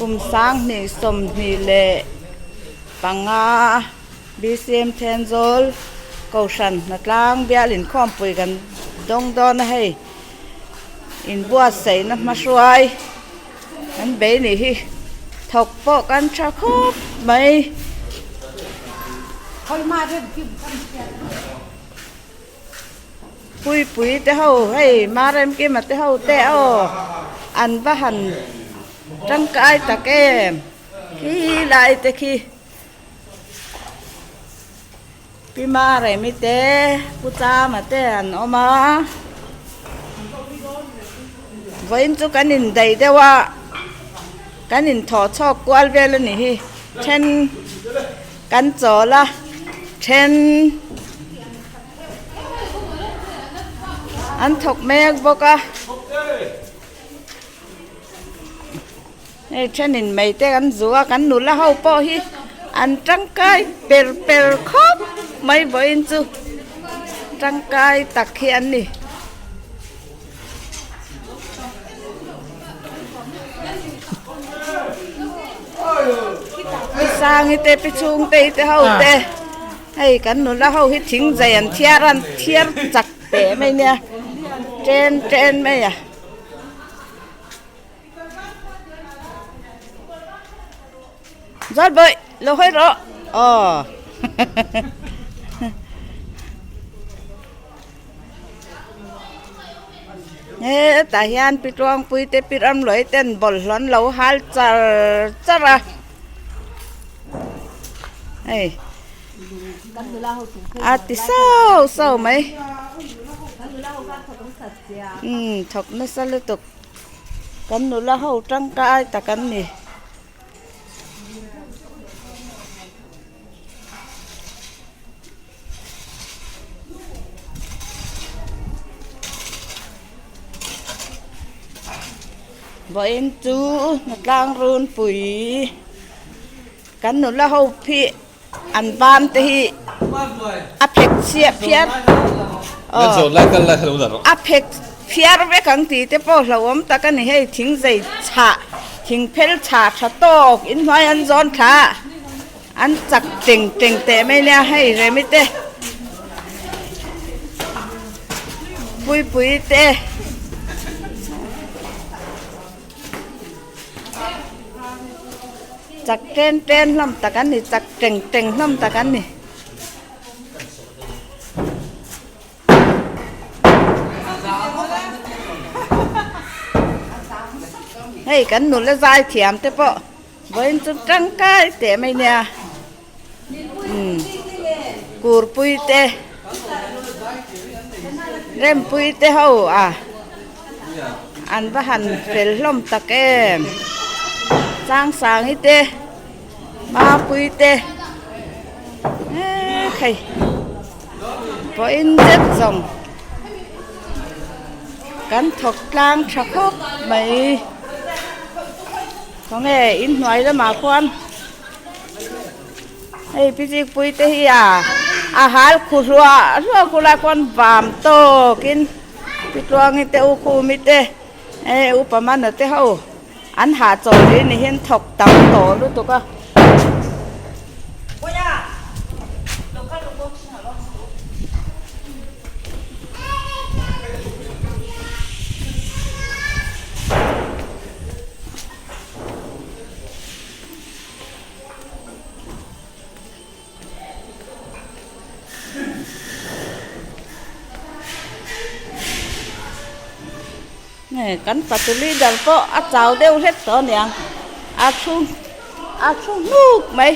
Kum 20 25 BCM Thenzawl Kohhran hnatlang bial inkhawmpui kan dawng dawn a hei inbuatsaihna hmahruai kan bei nih hi thawk pawh kan tha khawp mai. Puipui te ho hei Maremkima te ho te aw an va han tangkai tak em khi lai te khi Pi Maremi te Pu Chama te an awm a vawiin chu kan indaih deuh a kan inthawh chhawk kual vel a ni hi then kan chawl a then. An thawk mek bawk a hei thenin mai te an zu a kan nula ho pawh hi an tangkai per per khawp mai vawiin chu tangkai tak hi an ni. Pi Sangi te pi Chhungte te ho te. Hei kan nula ho hi thing zai an thiar a an thiar chak teh mai nia chen chen mai a. Zawlbawih lo hawi rawh aw hetah hian pi tluangpui te pi ramluai ten bawlhhlawh an lo hal char char a. Hei a ti sauh sauh mai umm thawk nasa lutuk kan nula ho tangkai tak an ni. Vawiin chu hnatlang runpui kan nula ho phih an ban te hi a phek chhiah phiar a phek phiar vek ang tih te pawh hlauhawm tak a ni hei thing zei chhah thing phel chhah tha tawk inhnuai an zawn thla a. An chak teng teng teh mai nia hei Remi te Puipui te chak ten ten hlawm tak an ni chak teng teng hlawm tak an ni. Hei kan nula zai thiam te pawh. Vawiin chu tangkai teh mai nia umm kurpui te rempui te ho a an va han fel hlawm tak em changsangi te mapui te eee khei vawiin zet zawng kan thawk tlang tha khawp mai. Khawnge in hnuai lamah khuan hei picikpui te hi a a hal khu hluah hluah khu lai khuan vam tawkin pi tluangi te u khumi te hei upa mana te ho an hahchawl rih ni hian thawk tam tawh lutuk a. Kan fatu leader pawh a chau deuh hlek tawh a niang a thu a thu hnuk mai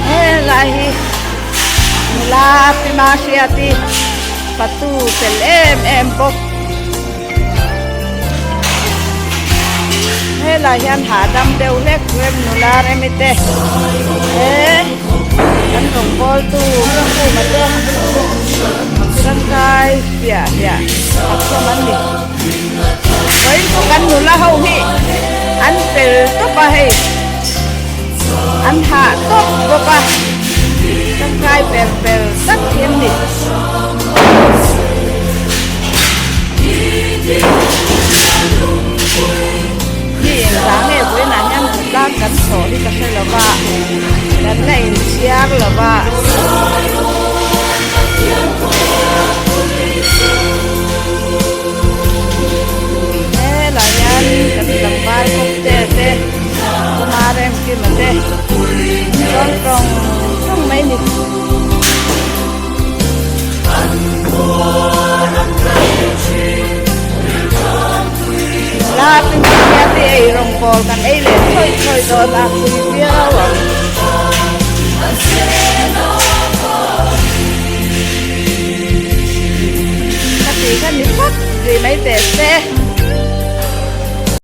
helai hi nula pi mahriati fatu fel em em bawk helai hian hahdam deuh hlek rem nula remi te he kan rawngbawl tu khuma te tangkai hliah hliah tak hlawm an ni vawiin chu kan nula ho hi an fel tawp a hei an hah tawp bawk a tangkai per per tak hi an ni. phiar lo va. Helai hian kan tlangval kawpte te Kumar Remkima te chuan tawng tawng mai ni. La pi ei rawng pawl kan ei leh thawi thawi dawn a pui viau ang. Ka ti kha ni phawt rih mai teh se.